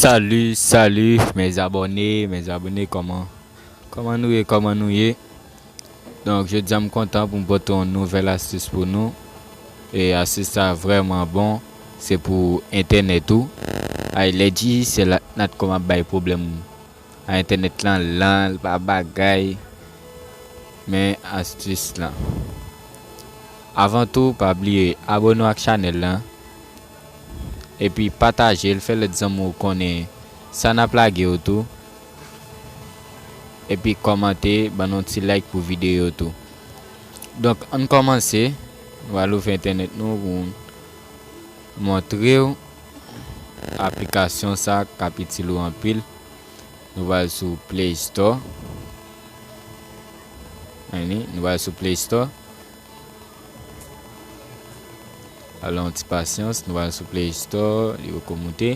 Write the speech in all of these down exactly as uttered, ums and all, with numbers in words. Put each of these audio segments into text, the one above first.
Salut, salut, mes abonnés, mes abonnés, kòman, kòman nou ye, kòman nou ye? Donk, jodi a m kontan pou m pote yon nouvèl astis pou nou. E astis sa vrèman bon, se pou entènèt ou. Ay, lè di se la Natcom ap bay pwoblèm a entènèt lan, lan, l pa bagay. Men astis lan. Avan tou, pa bliye abòne w ak chanèl lan. Epi pataje l, fè lòt zanmi w konnen sa n ap lage yo tou. Epi kòmante, ban nou ti like pou videyo tou. Donk, ann kòmanse. Nou al ouvri entènèt nou pou montre w aplikasyon sa k ap itil ou anpil. Nou pral sou Play Store. Anni, nou pral sou Play Store. Alò, yon ti pasyans, nou pral sou Play Store, li poko moute.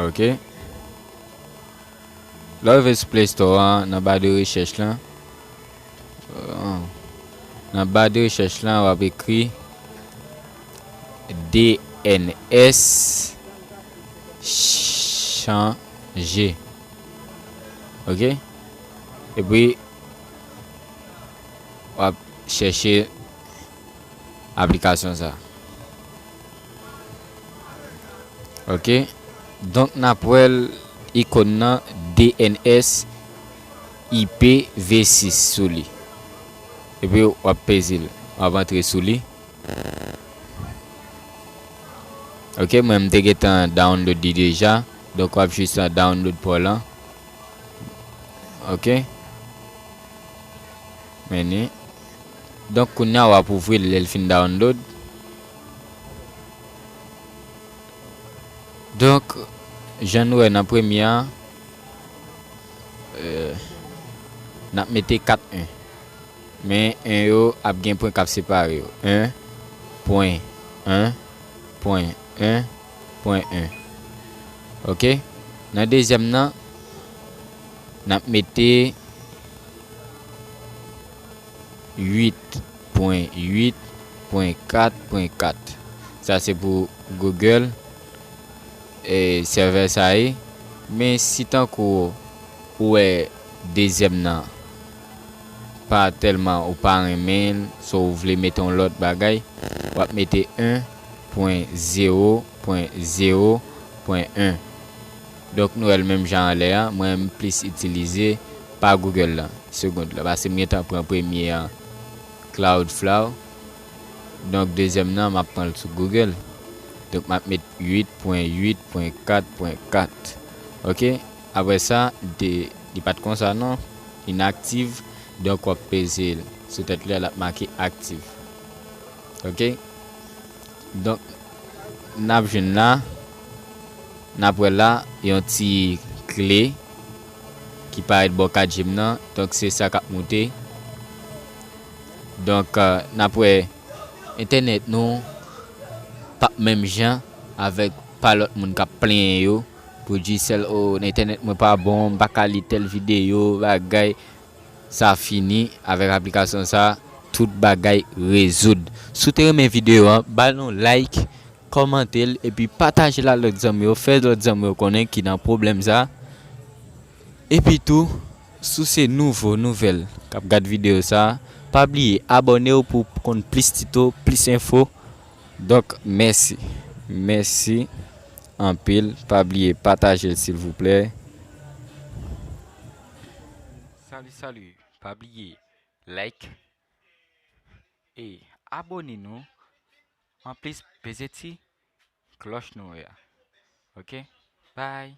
Ok. Lè w rive sou Play Store an, nan ba de rechèch lan, euh, nan ba de rechèch lan, w ap ekri D N S chanje. Ok? Epi, w ap chèche aplikasyon sa. Ok. Donk, n ap wè l ikòn nan D N S I P V sis sou li. Epi, w ap peze l. W ap antre sou li. Ok, mwen, m te gentan download li deja. Donk, w ap jis nan download pa w lan. Ok. Men li. Donk, kounye a w ap ouvri l lè l fin download. Donk, jan nou wè nan premye a, euh, n ap mete kat en. Men en yo ap gen pwen k ap separe yo. En, pwen en, pwen en, pwen en. Ok? Nan dezyèm nan, n ap mete uit pwen uit pwen kat pwen kat. Sa se pou Google, e, sèvè sa ye. Men si tankou ou wè dezyèm nan pa tèlman ou pa renmen l, swa ou vle mete yon lòt bagay, w ap mete en pwen zewo pwen zewo pwen en. Donk, nou wè l menm jan anlè a, mwen m plis itilize pa Google lan, segond lan, paske m gentan pran premye a, Cloudflare. Donk, dezyèm nan, m ap pran l sou Google. Donk, m ap met uit pwen uit pwen kat pwen kat. Ok? Apre sa, li te, li pa t konsa non, inaktif. Donk, w ap peze l sou tèt li a, l ap make aktif. Ok? Donk, n ap jwenn la, n ap wè la, yon ti kle ki parèt bò kadyè m nan. Donk, se sa k ap moute. Donk, euh, n ap wè entènèt nou p ap menm jan avèk pa lòt moun k ap plenyen yo pou di sèl, "O, entènèt mwen pa bon, m pa ka li tèl videyo, bagay." Sa fini, avèk aplikasyon sa, tout bagay rezoud. Si w te renmen videyo an, ba l yon like, kòmante l, epi pataje l ak lòt zanmi w, fè lòt zanmi w konnen ki nan pwoblèm sa. Epi tou, si w se nouvo nouvèl k ap gad videyo sa, pa bliye abòne w pou w konn plis tito, plis enfo. Donk, mèsi. Mèsi anpil. Pa bliye pataje l, silvouplè. Salut, salut. Pa bliye like e abòne nou. Anplis, peze ti klòch nou wè a. Ok? Bye.